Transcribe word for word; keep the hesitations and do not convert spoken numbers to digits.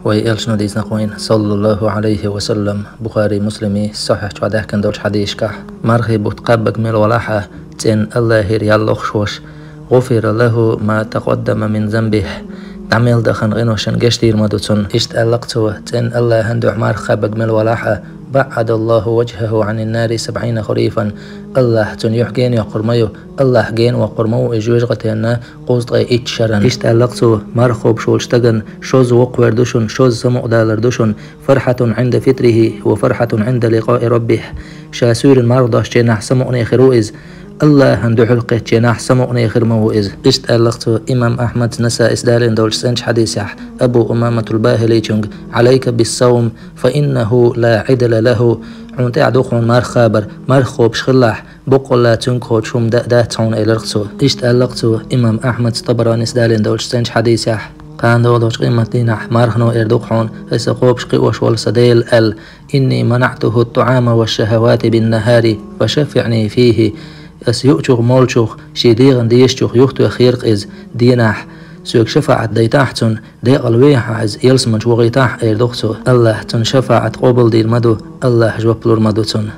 Вай элчано дийцинарг вайна, саллаллаху Ӏалайхи ва саллам, Бухари, Муслими сахьихь чохь даьхкина долчу хьадисашкахь: «Мархий бутт кхаьбнарг мила валахь а, цӀена Аллахера ял лохуш волуш, гӀуфира лаху ма такъаддама мин занбихь, дӀа мел дахана гӀинош шен гечдийр ма ду цунна». Иштта аьлла-кх цо: «ЦӀена Аллахьан дуьхьа марха кхаьбнарг мила валахь а, баӀадаллаху ваджхаху Ӏанин нари сабӀина харифан, Аллахь цунна юьхь гена йоккхур ма ю, Аллахь гена воккхур ма ву иза жоьжахатенна кхузткъе итт шарна». Иштта аьлла-кх цо: «Марха кхобуш волчу стагана шозза воккха вер ду шуна, шозза самукъадалар ду шуна, фархьатун Ӏинда фитрихи ва фархьатун Ӏинда ликъаи раббихь. Ша суьйранна марха достучу хенахь самукъане хир ву иза, Аллахьан дуьхьал кхеттачу хенахь самукъане хир ма ву иза». Иштта аьлла-кх цо имам Ахьмада, Насаис далийна долчу цӀеначу хьадисехь Абу Умаматул Бахилийчуьнга: «Ӏалайка биссавм, фа иннаху ла Ӏидла лаху». Хьуна тӀехь ду-кх хьуна марха кхабар, марха кхобуш хилалахь, боккъалла цуьнга кхочуш хӀума дан а дац хьуна, элира-кх цо. Иштта аьлла-кх цо имам Ахьмада, ТӀабаранис далийна долчу цӀеначу хьадисехь: «Кхана догӀу долчу къематдийнахь мархано эр ду-кх хьуна, аса кхобуш кхиош волу сан Дела, аьлла: „Инни манаӀтуху ттаӀама ва шшахавати бин нахари, фа шаффиӀни фихи“. Аса юучух, молучух, шен дегӀана дезачух юхатоьхнера-кх иза дийнахь. Соьга шафаӀат дайтахьа цунна, декъала вехьа иза, ялсаманчу вохийтахьа», — эр ду-кх цо. Аллахь цунна шафаӀат къобалдийр ма ду, Аллахь жоп лур ма ду цунна.